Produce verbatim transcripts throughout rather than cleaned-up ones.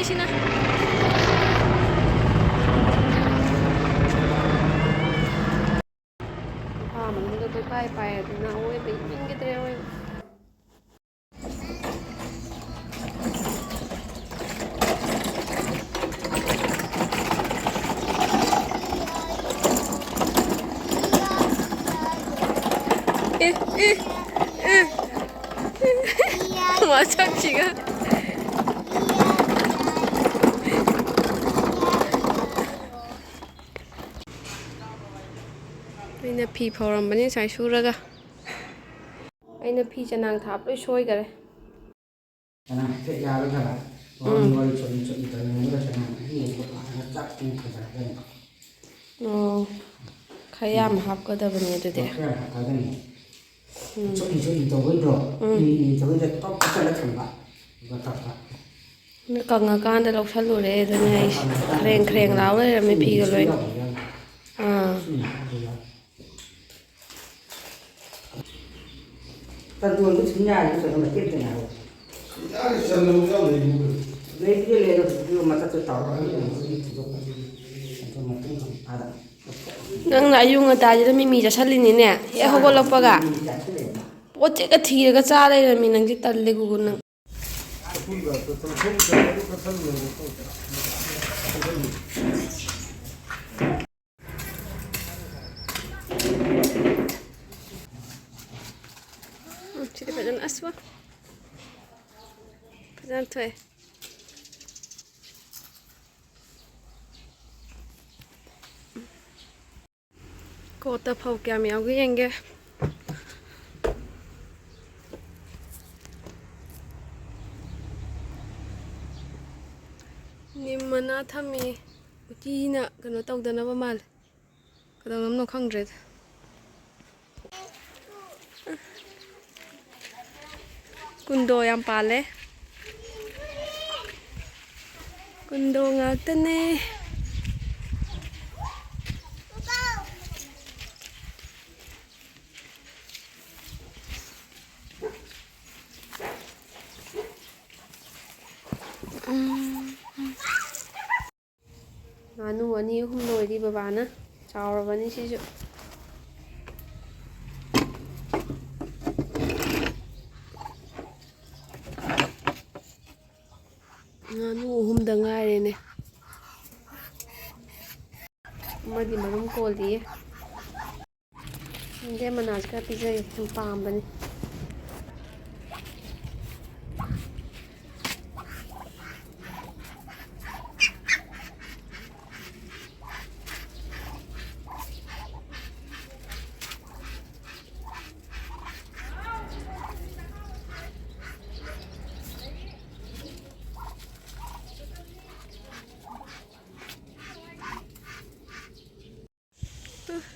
ꯁꯤꯅ꯫ ꯐꯥ ꯃꯅꯨꯡꯗ ꯀꯣꯏꯄꯥꯏ ꯄꯥꯏ ꯑꯗꯨꯅ ꯑꯋꯣꯏꯕ ꯏꯅꯤꯡꯈꯤꯗ꯭ꯔꯦ ꯑꯋꯣꯏꯕ꯫ ꯑꯦ, ꯑꯦ, ꯑꯦ꯫ ꯃꯁꯛꯁꯤꯒ꯫ ꯑꯩꯅ ꯐꯤ ꯐꯧꯔꯝꯕꯅꯤ ꯉꯁꯥꯏ ꯁꯨꯔꯒ꯫ ꯑꯩꯅ ꯐꯤ ꯆꯅꯥꯡ ꯊꯥꯕ ꯂꯣꯏ ꯁꯣꯏꯈꯔꯦ꯫ ꯆꯅꯥꯡ ꯍꯥꯏꯐꯦꯠ ꯌꯥꯔꯒ ꯎꯝ꯫ ꯋꯥꯔꯤ ꯆꯨꯝꯅ ꯆꯨꯝꯅ ꯇꯧꯔꯤꯉꯩꯗ ꯆꯅꯥꯡ ꯑꯍꯤꯡꯕꯗꯣ ꯍꯥꯟꯅ ꯆꯥꯛ ꯊꯣꯡ ꯐꯖꯔꯒꯅꯤ꯫ ꯑꯣ꯫ ꯈꯔ ꯌꯥꯝ ꯎꯝ꯫ ꯍꯥꯞꯀꯗꯕꯅꯦ ꯑꯗꯨꯗꯤ꯫ ꯈꯔ ꯌꯥꯝ ꯍꯥꯞꯀꯗꯕꯅꯤ꯫ ꯎꯝ꯫ ꯆꯨꯝꯅ ꯆꯨꯝꯅ ꯇꯧꯕꯩꯗꯣ꯫ ꯎꯝ꯫ ꯃꯤ ꯃꯤ ꯇꯧꯕꯩꯗ ꯇꯣꯛ ꯆꯠꯂ ꯊꯝꯕ꯫ ꯑꯗꯨꯒ ꯇꯧꯕ꯫ ꯀꯪꯉꯀꯥꯟꯗ ꯂꯧꯁꯜꯂꯨꯔꯦ ꯑꯗꯨꯅꯦ ꯑꯩꯁꯦ꯫ ꯀꯪꯉꯀꯥꯟꯗ ꯈ꯭ꯔꯦꯡ ꯈ꯭ꯔꯦꯡ ꯂꯧꯁꯜꯂꯨꯔꯦ꯫ ꯂꯥꯎ ꯂꯩꯔꯝꯃꯦ ꯎꯝ, ꯐꯤꯒ ꯁꯤ ꯂꯣꯏꯅ꯫ ꯌꯥꯎꯕ ꯌꯥꯎꯕ꯫ ꯑꯥ꯫ ꯁꯤ ꯌꯥꯎꯕ ꯌꯥꯎꯕ꯫ ꯇꯟꯗꯣꯟꯗꯨ ꯁꯨꯝ ꯌꯥꯔꯦ, ꯅꯠꯇ꯭ꯔꯒ ꯃꯇꯦꯛ ꯑꯃꯇ ꯉꯥꯏꯔꯣ꯫ ꯌꯥꯔꯦ, ꯆꯟꯗꯣꯟ ꯌꯥꯎꯗ꯭ꯔꯦ ꯏꯕꯨꯡꯉꯣ꯫ ꯂꯩꯕꯨꯗꯤ ꯂꯩ, ꯑꯗꯣ ꯍꯧꯖꯤꯛꯀꯤ ꯃꯊꯛꯇ ꯇꯧꯔꯒ ꯑꯗꯨ ꯃꯇꯨꯡ ꯑꯗꯨ ꯃꯇꯨꯡ ꯑꯗꯨꯝ ꯑꯥꯗ꯫ ꯅꯪꯅ ꯑꯌꯨꯛ ꯉꯟꯇꯥꯁꯤꯗ ꯃꯤꯃꯤ ꯆꯥꯁꯜꯂꯤꯅꯤꯅꯦ, ꯍꯦꯛ ꯍꯧꯒꯠꯂꯛꯄꯒ꯫ ꯃꯤꯃꯤ ꯆꯥꯁꯜꯂꯦꯕ꯫ ꯄꯣꯠ ꯆꯦꯛꯀ ꯊꯤꯔꯒ ꯆꯥ ꯂꯩꯔꯝꯃꯤ ꯅꯪꯁꯦ, ꯇꯜꯂꯦ ꯒꯨꯒꯨ ꯅꯪ꯫ ꯑꯄꯨꯟꯕ ꯆꯠꯊꯣꯛ ꯆꯠꯊꯣꯛ ꯆꯠꯊꯣꯛ ꯆꯠꯊꯣꯛ꯫ ꯎꯝ, ꯁꯤꯗꯤ ꯐꯖꯅ ꯑꯁ ꯋꯥ꯫ ꯐꯖꯅ ꯊꯣꯛꯑꯦ꯫ ꯀꯣꯠꯇ ꯐꯧ ꯀꯌꯥꯝ ꯌꯥꯎꯒꯦ ꯌꯦꯡꯒꯦ꯫ ꯅꯤꯝ ꯃꯅꯥ ꯊꯝꯃꯤ꯫ ꯎꯇꯤꯅ ꯀꯩꯅꯣ ꯇꯧꯗꯅꯕ ꯃꯥꯜꯂꯦ꯫ ꯀꯩꯗꯧꯅꯕꯅꯣ ꯈꯪꯗ꯭ꯔꯦꯗ꯫ ꯀꯨꯟꯗꯣ ꯌꯥꯝ ꯄꯥꯜꯂꯦ꯫ ꯀꯨꯟꯗꯣ ꯉꯥꯛꯇꯅꯦ꯫ ꯎꯝ꯫ ꯉꯥꯅꯨ ꯑꯅꯤ ꯑꯍꯨꯝ ꯂꯣꯏꯔꯤ ꯕꯕꯥꯅ꯫ ꯆꯥꯎꯔꯕꯅꯤ ꯁꯤꯁꯨ꯫ ꯉꯥꯅꯨ ꯑꯍꯨꯝꯗ ꯉꯥꯏꯔꯦꯅꯦ꯫ ꯑꯃꯗꯤ ꯃꯔꯨꯝ ꯀꯣꯜꯂꯤꯌꯦ꯫ ꯌꯦꯟꯗꯦꯝ ꯃꯅꯥꯁꯦ ꯈꯔ ꯄꯤꯖꯒꯦ, ꯌꯥꯝ ꯄꯥꯝꯕꯅꯤ꯫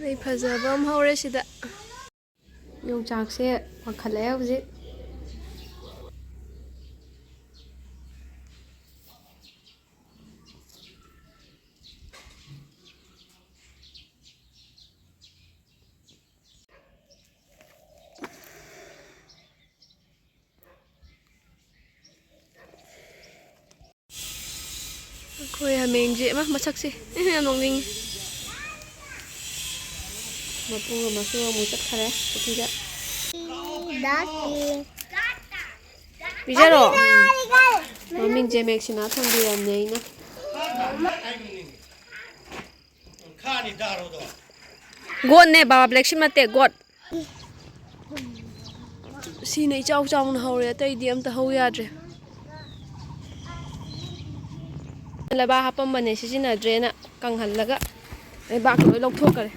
ꯂꯩ ꯐꯖꯕ ꯑꯃ ꯍꯧꯔꯦ ꯁꯤꯗ꯫ ꯌꯣꯡꯆꯥꯛꯁꯦ ꯋꯥꯡꯈꯠꯂꯛꯑꯦ ꯍꯧꯖꯤꯛ꯫ ꯑꯩꯈꯣꯏ ꯍꯥꯃꯦꯡꯁꯦ, ꯏꯃꯥ, ꯃꯁꯛꯁꯦ ꯌꯥꯝ ꯅꯣꯛꯅꯤꯡꯉꯤ꯫ ꯃꯄꯨꯒ ꯃꯁꯨꯒ ꯑꯃꯨꯛ ꯆꯠꯈꯔꯦ ꯄꯨꯈ꯭ꯔꯤꯗ꯫ ꯄꯤꯖꯔꯣ꯫ ꯃꯃꯤꯡꯁꯦ ꯃꯦꯛꯁꯤꯅꯥ ꯊꯣꯟꯕꯤꯔꯝꯅꯦ ꯑꯩꯅ꯫ ꯒꯣꯠꯅꯦ ꯕꯥꯕꯥ, ꯕ꯭ꯂꯦꯛꯁꯤꯟ ꯅꯠꯇꯦ, ꯒꯣꯠ꯫ ꯁꯤꯅ ꯏꯆꯥꯎ ꯆꯥꯎꯅ ꯍꯧꯔꯦ, ꯑꯇꯩꯗꯤ ꯑꯝꯇ ꯍꯧ ꯌꯥꯗ꯭ꯔꯦ꯫ ꯂꯩꯕꯥꯛ ꯍꯥꯞꯄꯝꯕꯅꯦ, ꯁꯤꯖꯤꯟꯅꯗ꯭ꯔꯦꯅ ꯀꯪꯍꯜꯂꯒ ꯂꯩꯕꯥꯛꯇ ꯂꯣꯏ ꯂꯧꯊꯣꯛꯈ꯭ꯔꯦ꯫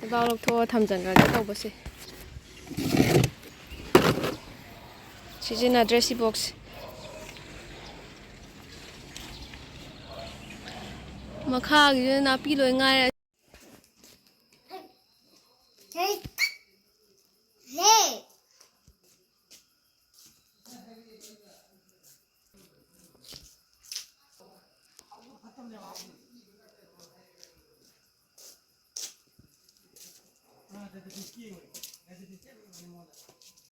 ꯂꯩꯕꯥꯛ ꯂꯧꯊꯣꯛꯑ ꯊꯝꯖꯟꯈ꯭ꯔꯒꯦ ꯇꯧꯕꯁꯦ꯫ ꯁꯤꯖꯤꯟꯅꯗ꯭ꯔꯦ ꯁꯤ ꯕꯣꯛꯁ꯫ ꯃꯈꯥꯒꯤꯗꯨꯅ ꯅꯥꯄꯤ ꯂꯣꯏ ꯉꯥꯏꯔꯦ꯫